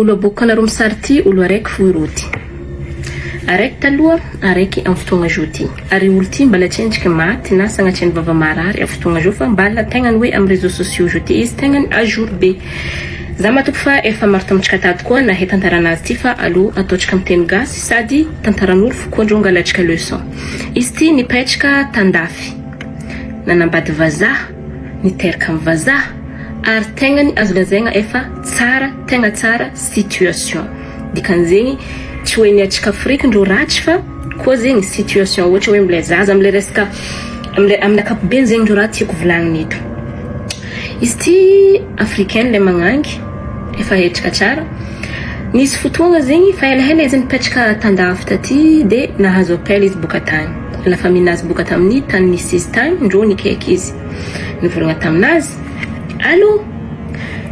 Olo aboaka anareo misary ty olo araiky fo ireo ty. Araiky taloha, araiky am fotoagna zao ty. Ary olo ty mbala tsy endriky maty na sagnatria ny vava marary am fotoagna zao fa mbala tegnany hoe am réseaux sociaux zao ty izy tegnany à jour be. Za matoky fa efa maro tamintsika tato koa nahay tantaranazy ty fa aleo ataotsika am teny gasy sady tantaran'olo fo koa ndreo angalatsika leçon. Izy ty nipetraka tandafy, nanambady vazaha, niteraka am vazaha ary tegnany azo lazaigna efa tsara tegna tsara situation. Dikan'izegny tsy hoe ny atsika Afrique ndreo ratsy fa koa zegny situation ohatra hoe amle zaza amle resaka amle amin'ny ankapobeny zegny ndreo raha tiako volagnina eto. Izy ty africaine le magnangy efa hetraka tsara. Nisy fotoagna zegny fa elaela izy nipetraka tandafy taty de nahazo appel izy boka tagny. La famille nazy boka tamin'ny tany nisy izy tagny ndreo nikaiky izy. Nivolagna taminazy, Allô!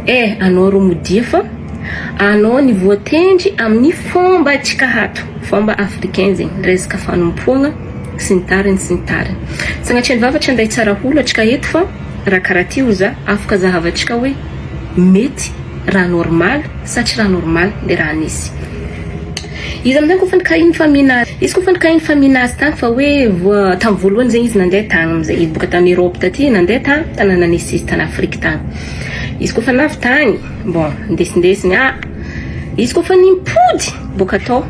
Eh anao ro modia fa anao ny voatendry amin'ny fombantsika ato, fomba africain zegny, resaka fanompoagna sy ny tariny sy ny tariny. Sagnatria ny vava tsy andeha hitsara olo atsika eto fa raha karaha ty oza afaka zahavantsika hoe mety raha normal sa tsy raha normal le raha nisy. Izy amizay kofa nikahiny famille izy kofa nikahiny famille azy tagny fa hoe voa tamin'ny voalohany zegny izy nandeha tagny amizay izy boka tany Europe taty nandeha tagny tanàna nisy izy tany Afrique tagny. Izy kofa navy tagny bon ndesindesiny ah izy kofa nimpody boka tao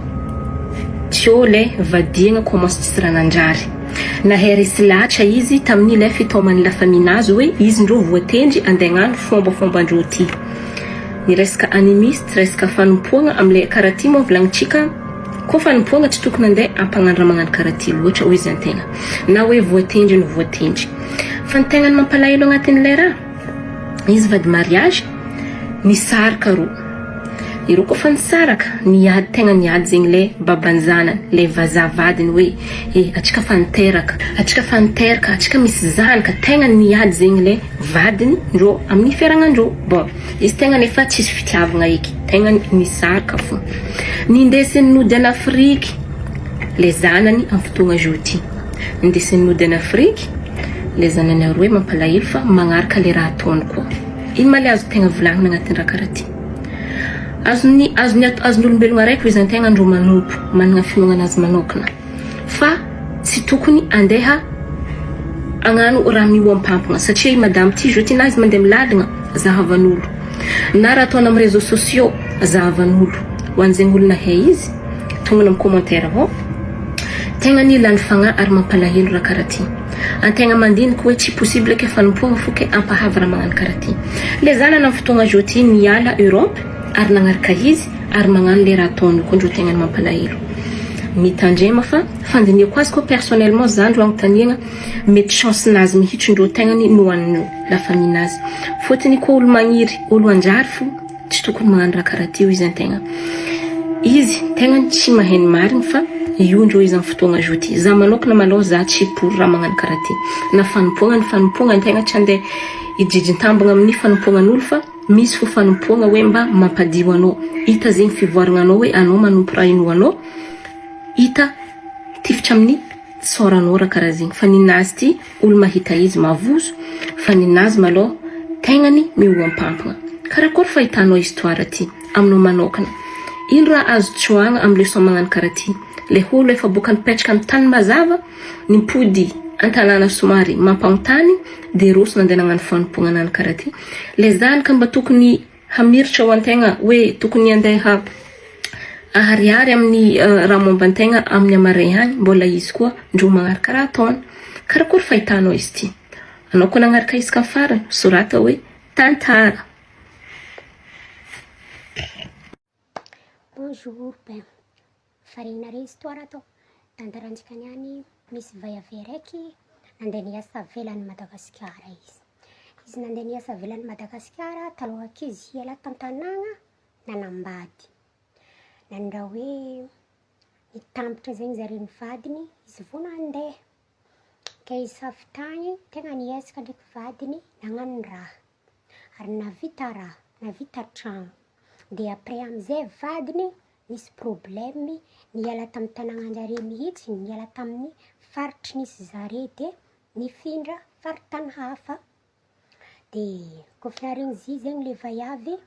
teo le vadiagna commence tsisy raha nanjary. Nahay resy lahatra izy tamin'ny le fitaoman'ny la famille nazy hoe izy ndreo voatendry andeha hagnano fombafomban-dreo ty. Ny resaka animiste, resaka fanompoagna amle karaha ty moa volagnintsika koa fanompoagna tsy tokony andeha ampagnano raha magnano karaha ty loatra hoy izy antegna na hoe voatendry no voatendry fa ny tegna ny mampalahelo agnatin'ilay raha izy vady mariage nisaraka rô ireo koa fa nisaraka niady tegna niady zegny le baban-janany le vazaha vadiny hoe e atsika fa niteraka atsika fa niteraka atsika misy zanaka tegna niady zegny le vadiny ndrô amin'ny fiaragnandrô bon Izy tegna nefa tsisy fitiavagna eky, tegna nisaraka fo. Nindesiny nody any Afrique le zanany am fotoagna zao ty. Nindesiny nody any Afrique le zanany aroe mampalahelo fa magnaraka le raha ataony koa. Ino ma le azo tegna volagnina agnatin'ny raha karaha ty? Azony azony azon'olombelogna araiky ve zany tegna ndrô manompo, managna finoagna anazy manokana fa tsy tokony andeha Agnano raha mihoampampagna satria i madame ty zao ty na izy mandeha milalagna zahavan'olo na raha ataony am réseaux sociaux zahavan'olo ho an'izegny olona hay izy tognona am commentaire avao tegna anie lany fagnahy ary mampalahelo raha karaha ty antegna mandiniky hoe tsy possible ke fanompoagna fo ke ampahavy raha magnano karaha ty le zanany am fotoagna zao ty niala Europe ary nagnaraka izy ary magnano le raha ataony io koa ndreo tegna mampalahelo mitandrema fa Fandinihako azy koa personnellement za ndro agnontaniagna mety chance nazy mihitsy ndreo tegnany no an'ny la famille nazy fôtony koa olo magniry olo hanjary fo tsy tokony magnano raha karaha ty hoy antegna izy tegnany tsy mahay ny marigny fa io ndreo izy am fotoagna zao ty za manokana malôha za tsy pour raha magnano karaha ty na fanompoagna ny fanompoagna antegna tsy andeha hijijintambagna amin'ny fanompoagnan'olo fa misy fo fanompoagna hoe mba mampadio anao hita zegny fivoaragnanao hoe anao manompo raha inoanao Hita tifitra amin'ny tsaoranao raha karaha zegny fa ninazy ty olo mahita izy mavozo fa ninazy malôha tegnany mihoampampagna. Karakôry fahitanao histoire ty aminao manôkana? Ino raha azo tsoahagna amy leçon magnano karaha ty? Le olo efa boka nipetraka amy tany mazava nimpody antanàna somary mampagnontany de roso nandeha nagnano fanompoagna nagnano karaha ty. Le zanaka mba tokony Hamiritra ho antegna hoe tokony andeha aharihary amin'ny raha momba antegna amin'ny amaray agny mbola izy koa ndro magnaraka raha ataony. Karakory fahitanao izy ty? Anao koa nagnaraka isaka farany, sorata hoe tantara. Bonjour ben Variana re histoire ato. Tantarantsika niany misy vaiavy araiky nandeha niasa avelan'i Madagasikara izy. Izy nandeha niasa avelan'i Madagasikara taloha ankizy hiala tan-tanàgna nanambady. Nandraha hoe nitambatra zegny zare nivadiny izy vao nandeha. Ke izy avy tagny tegna niezaka ndraiky vadiny nagnano raha ary nahavita raha, nahavita tragno. De après amizay vadiny nisy problème niala tamin'ny tanàgnan-jare mihitsy, niala tamin'ny faritry nisy zare de nifindra faritany hafa. De kôfa naharegny izy zegny le vaiavy,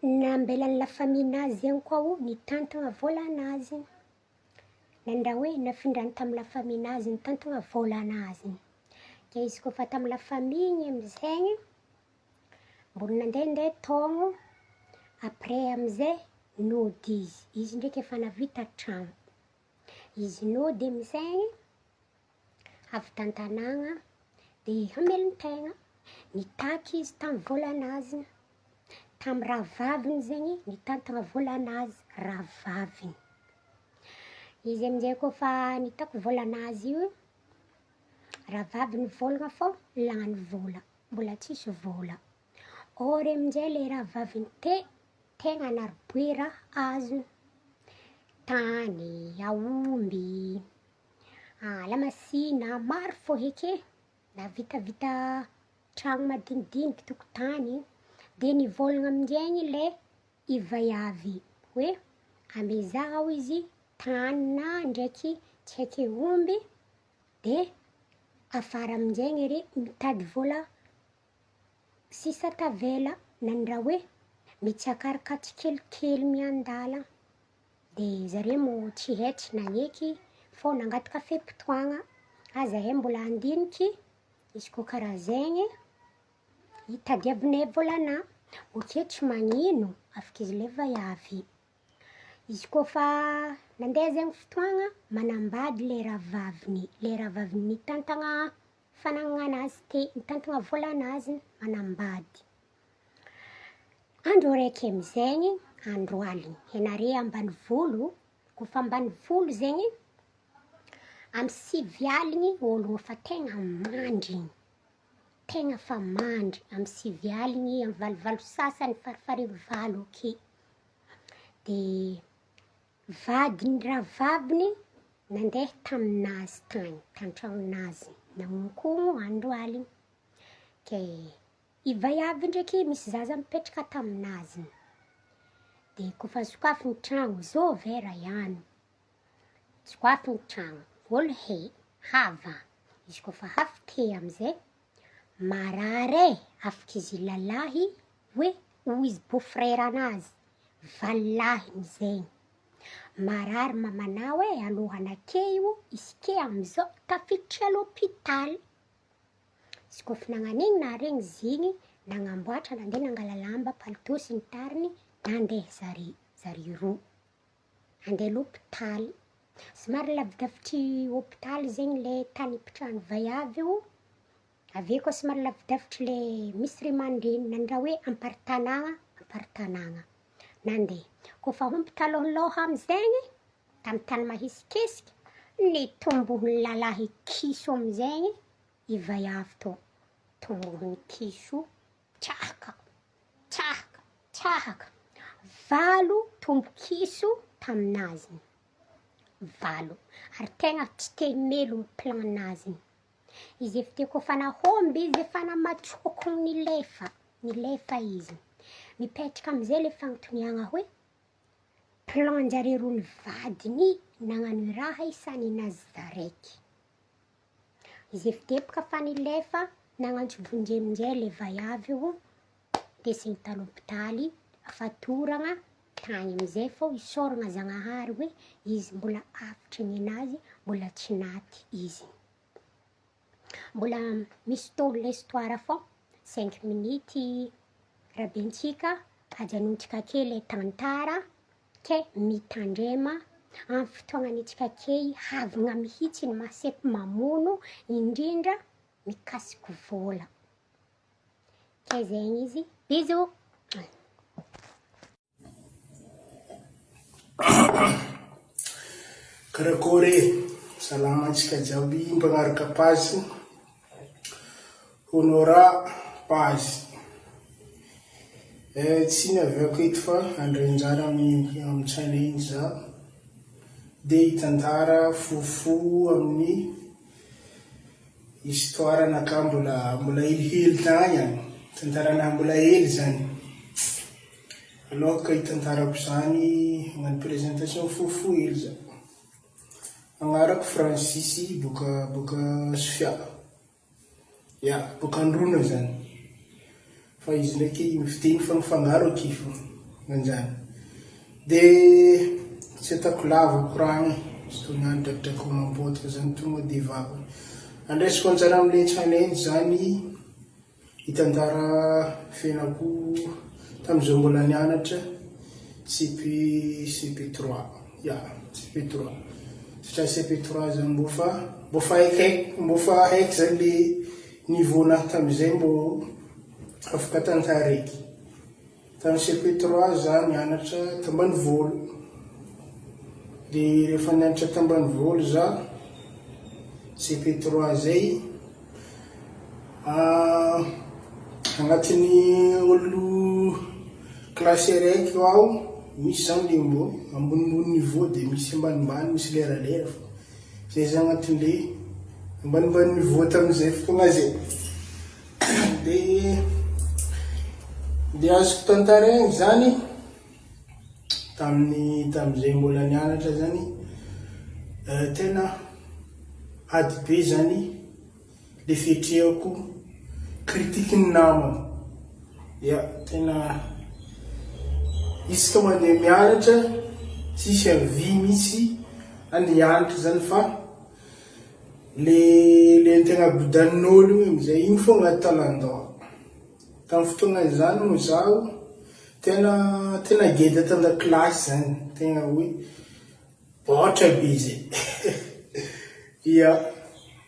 Nambelan'ny la famille-nazy zegny koa o nitantagna vôlanazy. Nandraha hoe nafindrany tamin'ny la famille-nazy nitantagna vôlanazy. Ke izy kôfa tamin'ny la famille igny amizegny, mbola nandehandeha taogno, après amizay nody izy, izy ndraiky efa nahavita tragno. Izy nody amizegny, avy tan-tanàgna dia hamelon-tegna. Nitaky izy tamin'ny vôlanazy, tamin'ny rahavaviny zegny nitantana vôlanazy, rahavaviny. Izy aminjay kôfa nitaky vôlanazy io, rahavaviny nivôlana fô lany vôla, mbola tsisy vôla. Or aminjay le rahavaviny te tegna narobe raha azony: tany, aomby, lamasinina, maro fô eky e. Nahavitavita tragno madinidiniky, tokotany. Dia nivôlana aminjaigny le i vaiavy hoe amezaha hoy izy tany na ndraiky tsy haiky omby dia afara aminjaigny ery mitady vôla sisa tavela na ny raha hoe mitsiakaraka tsikelikely miandala. Dia zare moa tsy hay tsy naneky fô nangataka fe-potoagna, ah zahay mbola handiniky izy koa karaha zegny hitadiavinay vôlanà. Ok tsy magnino, afaka izy le vaiavy. Izy kôfa nandeha zegny fotoagna, manambady le rahavaviny, le rahavaviny nitantana fanagnananazy te, nitantana vôlanazy, manambady. Andro araiky amizegny, andro aligny, hainare ambanivolo, kôfa ambanivolo zegny, amy sivy aligny ôlo efa tegna mandry igny, tegna fa mandry amy sivy aligny, amy valovalo sasany farafaharivy valo ake. Dia vadin'ny rahavaviny nandeha taminazy tagny, tan-tragnonazy, nagnonkono andro aligny. Ke i vaiavy ndraiky misy zaza mipetraka taminazy. Dia kôfa sokafy ny tragno, zôvy e raha ihany? Sokafy ny tragno, olo he, hava. Izy kôfa avy te amizay, marary e, afaka izy lalahy hoe hoy izy beau frère anazy, valilahiny zegny. Marary mamanao e, alohanakey io, izy ke amizao tafiditra à l'hôpital. Izy kôfa nagnan'igny naharegny izy igny, nagnamboatra nandeha nangala lamba, palitô sy ny tariny, nandeha zare, zare roa. Andeha l'hôpitaly. Somary lavidavitry hôpitaly zegny le tany ipetrahan'ny vaiavy io, avy eo koa somary lavidavitry le misy ray aman-dreniny, nandraha hoe amparitanàgna, amparitanàgna. Nandeha. Kôfa omby talohaloha amizegny, tamy tany mahesikesiky, nitombohon'ny lalahy kiso amizegny i vaiavy tô. Tombohon'ny kiso, trahaka, trahaka, trahaka. Valo tombo-kiso taminazy. Valo. Ary tegna tsy te himelogno plan-nazy. Izy efa teo kôfa nahomby izy efa namatsoko nilefa, nilefa izy. Mipetraka amizay le fanontaniagna hoe plan-jare roa nivadiny nagnano raha i sa ninazy zaraiky. Izy efa teboka fa nilefa, nagnantso vonjy aminjay le vaiavy io, ndesigny ta l'hôpitaly, fatoragna tagny amizay fô isaoragna Zagnahary hoe izy mbola avotra ninazy, mbola tsy naty izy. Mbola misy tohiny le histoire fô, cinq minutes rabentsika, ajanontsika ake le tantara ke mitandrema amin'ny fotoagnantsika ake havagna mihitsy ny mahaseko mamono indrindra mikasiky vôla. Ke zegny izy, bisous! Karakôry e! Salama antsika jiaby mpagnaraka page Honora page. Eh, tsy niaviako eto fa handray anjara amin'ny amin'ny challenge za dia hitantara fofo amin'ny Histoire anakahy mbola mbola helihely tagny an, tantaranah mbola hely zany. Aloha ka hitantarako zany hagnano présentation fohifohy hely za. Agnarako Francis boka boka Sofia. Ya, boka Androna zany. Fa izy ndraiky ny fiteny fa mifangaro aky fô. Manjany. De tsy ataoko lava koragna e, tsy toy ny any drakidraky homam-pototra zany tonga de vava. Andraisiko anjara amle challenge zany hitantara fiainako tamizao mbola nianatra CP CP3 ya CP3 satria CP3 zany mbô fa mbô fa haikaiko mbô fa haiko zany le niveau nahy tamizay mbô afaka tantaraiky. Tamin'ny CP trois za nianatra tambanivolo. De rehefa nianatra tambanivolo za, CP trois zay, agnatin'ny olo classe araiky aho, misy zany le mbô ambonimbony niveau de misy ambanimbany, misy leralera fa zay zany agnatin'le ambanimbany niveau tamin'izay fotoagna zay. Dia dia azoko tantaraina izany tamin'ny tamin'izay mbola nianatra zany tena ady be zany le fiatrehako critique ny namana. Ya, tena isaka mandeha mianatra tsisy envie mihitsy andeha hianatra zany fa Le le tegna bodanin'olo igny amizay igny fogna agnaty talan-doha. Tamin'ny fotoagna izany moa zaho tena tena geda tan-dakilasy zany, tegna hoe bôtra be zay. Ia,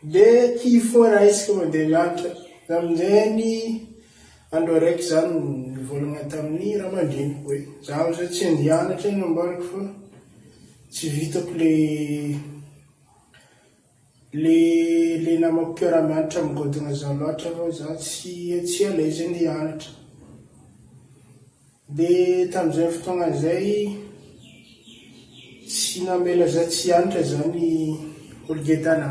de kivy fogna raha isaka mandeha mianatra. Za aminjegny andro araiky za nivôlagna tamin'ny ray aman-dreniko hoe zaho zao tsy andeha hianatra nambarako fa tsy vitako le Le le namako mpiara-mianatra migodogna za loatra fa za tsy tsy à l'aise andeha hianatra. De tamin'izay fotoagna zay tsy namela za tsy hianatra zany olo Getana.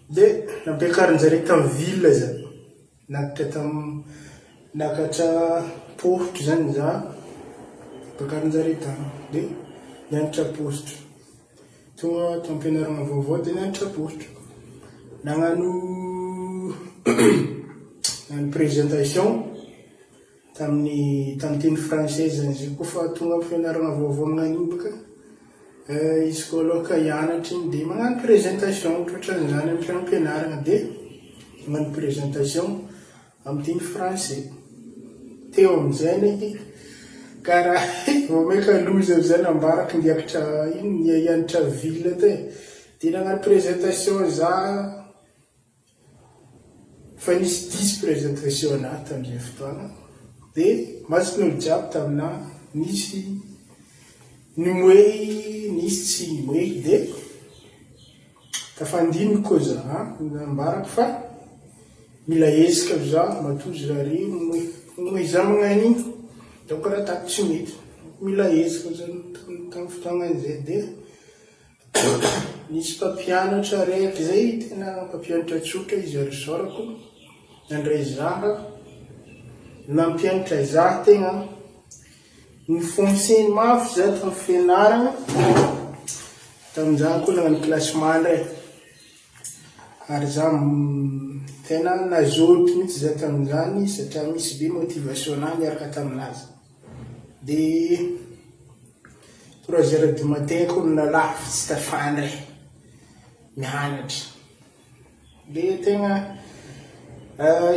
De nampiakarin-jare tamin'ny ville za. Nakatra tam nakatra paositra zany za nampiakarin-jare tany de nianatra paositra. Tonga tao am-pianarana vaovao dia nianatra paositra. Nagnano nagnano présentation tamin'ny tamin'ny teny français zany izy io koa fa tonga amin'ny fianarana vaovao magnano io baka izy koa aloha ka hianatra iny dia magnano présentation ohatrohatran'izany amin'ny tragnom-pianarana dia magnano présentation amin'ny teny français. Teo amin'izay anie karaha vao maika loza amin'izay nambarako niakatra ino nianatra ville teo e. Dia nagnano présentation za Efa nisy diso présentation anah tamin'izay fotoana dia mason'olo jiaby taminah nisy nimoehy nisy tsy nimoehy dia tafandiniko koa za nambarako fa mila ezaka za matoa zareo nimoehy za magnano iny donc raha ataoko tsy mety mila ezaka zany tamin'ny fotoagnan'izay dia Nisy mpampianatra araiky zay, tena mpampianatra tsotra izy ary isaorako, nandray zaha, nampianatra zaha tegna, ni-foncer mafy za tamin'ny fianaragna, tamin'izany koa nagnano classement ndray, ary za tena nazoto mihitsy za tamin'izany satria misy be motivation-nahy niaraka taminazy. Dia trois heures du matin ko no nalafo tsy tafandry mianatra. Dia tegna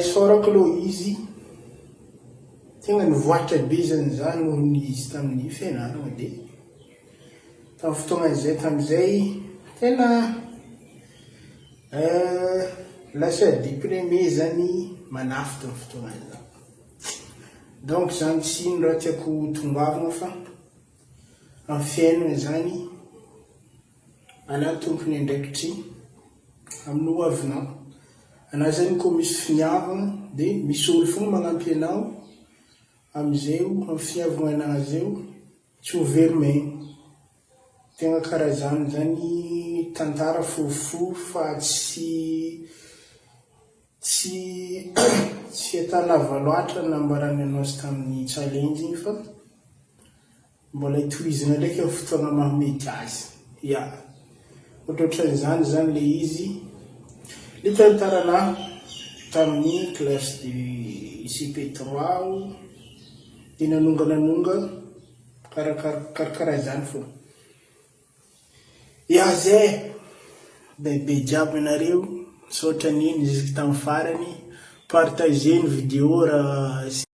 isaorako aloha izy, tegna nivoatra be zany za noho ny izy tamin'ny fianarana dia tamin'ny fotoagnan'izay tamin'izay tena lasa deprimé zany manafo tamin'ny fotoagnan'izany. Donc zany tsy ino raha tiako tongavana fa amin'ny fiainana zany anah tompony andraikitry amin'ny ho avinao. Anah zany koa misy finiavana de misy olo fogna magnampy anao amizay amin'ny finiavana anah zay tsy ho very maigny. Tegna karaha zany zany tantara fohifohy fa tsy Tsy tsy atao lava loatra ny nambaran'ny annonce tamin'ny challenge iny fa mbola hitohizana ndraiky amin'ny fotoana maha mety azy. Ya. Ohatrohatran'izany izany ilay izy. Ilay tantaranà tamin'ny classe de CP3 aho. De nanonga nanonga karakaraha zany fô. Ya zay, bebe jiaby anareo, misaotra nino jusque tamin'ny farany, partager ny vidéo raha.